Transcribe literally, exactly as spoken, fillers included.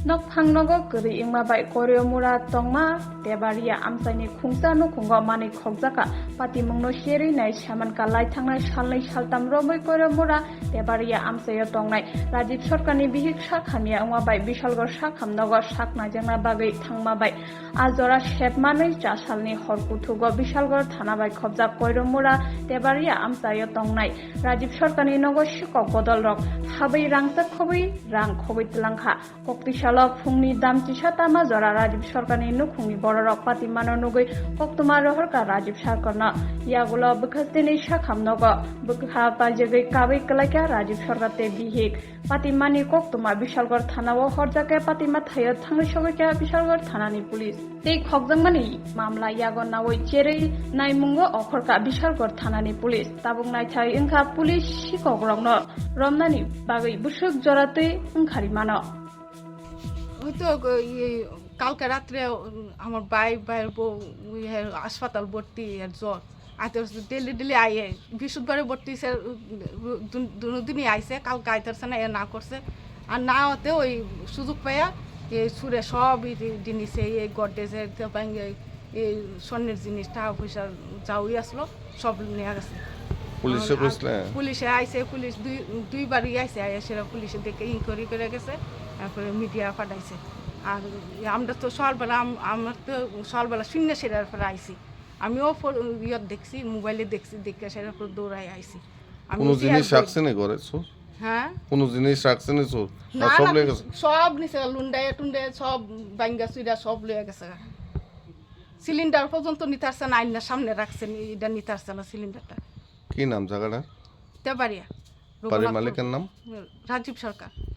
Nokphang nogo kwrwi wngma bai Koiromura tongma Tebaria amchaini khungsa nukhungo manwi khokjakha. Patimungno serwi nai samanka lai thangnai salnwi saltam romwi Koiromura Tebaria amchaio tongnai Rajib Sarkarni bihik sak hamya wngma bai Bishalgarh sakham nogo sak naijakna bagwi thangma bai. A jora sepmanwi cha salni hor kuthugo Bishalgarh thana bai khobjak Koiromura Tebaria amchaio tongnai Rajib Sarkarni nogo sikok bodolrok habwi rangchak khobwi rang khobwi twlangkha. Koktwisalo phungni dam chisa tama jora Rajib Sarkarni nukhungni bororok patimano nugwi koktwma rohorkha Rajib Sarkarno. Yagulo bwkhasteni sakham nogo bwkha paijagwi kabwi kwlaikha Rajib Sarkar tei bihik. Patimani koktwma Bishalgarh thanao horjakhe patima thaio thangwi sogwikha Bishalgarh thanani police. Tei khokjakmani mamla yago nawi cherwi naimungo okhorkha Bishalgarh thanani police. Tabuk naithai wngkha police sikokrokno romnani bagwi bwswk jora twi wngkhari mano. ওই তো, ওই, এই কালকে রাত্রে, উম, আমার ভাই, ভাইয়ের বউ, ওই, হ্যাঁ, হাসপাতাল ভর্তি, এর জ্বর। আইতে হচ্ছে ডেলি, ডেলি আইয়ে। বৃহস্পতিবারে ভর্তি হইছে, উম, দু-, দুদিনই আইছে, কালকে আইতে হচ্ছে না, এ না করছে। আর না হতে ওই সুযোগ পাইয়া এই চুরে সব এই যে জিনিস, এই, এই গডরেজের, তো ভাঙ্গে, এই স্বর্ণের জিনিস, টাকা পয়সা যাওই আসলো, সব নিয়ে গেছে। পুলিশে আর, আর কইছিলে? পুলিশে আইছে, পুলিশ দুই, দুইবারই আইছে, আইয়া সেটা পুলিশে দেখে ইনকোয়ারি করে গেছে, তারপরে মিডিয়া পাঠাইছে। আর আমরা তো সকালবেলা, আম-, আমার তো সকালবেলা শূন্য সেটার পরে আইছি। আমিও ফো-, ইয়ত দেখছি, মোবাইলে দেখছি, দেখে সেটার পরে দৌড়াই আইছি। আমি কোনো চেয়ার জিনিস বই- রাখছে নি ঘরে চোর? হ্যাঁ? কোনো জিনিস রাখছে নি চোর? না, না, সব না, লয়ে গেছে? সব নিছে, লুন্ডাইয়া টুন্ডাইয়া সব ভাঙ্গা চুরা সব লয়ে গেছে। সিলিন্ডার পর্যন্ত নিতে আসছে না, আইনার সামনে রাখছেন, এটা নিতে আসছে না সিলিন্ডারটা। কি নাম জায়গাটার? তেবাড়িয়া। বাড়ির রঘুনাথপুর। মালিকের নাম? রাজীব সরকার।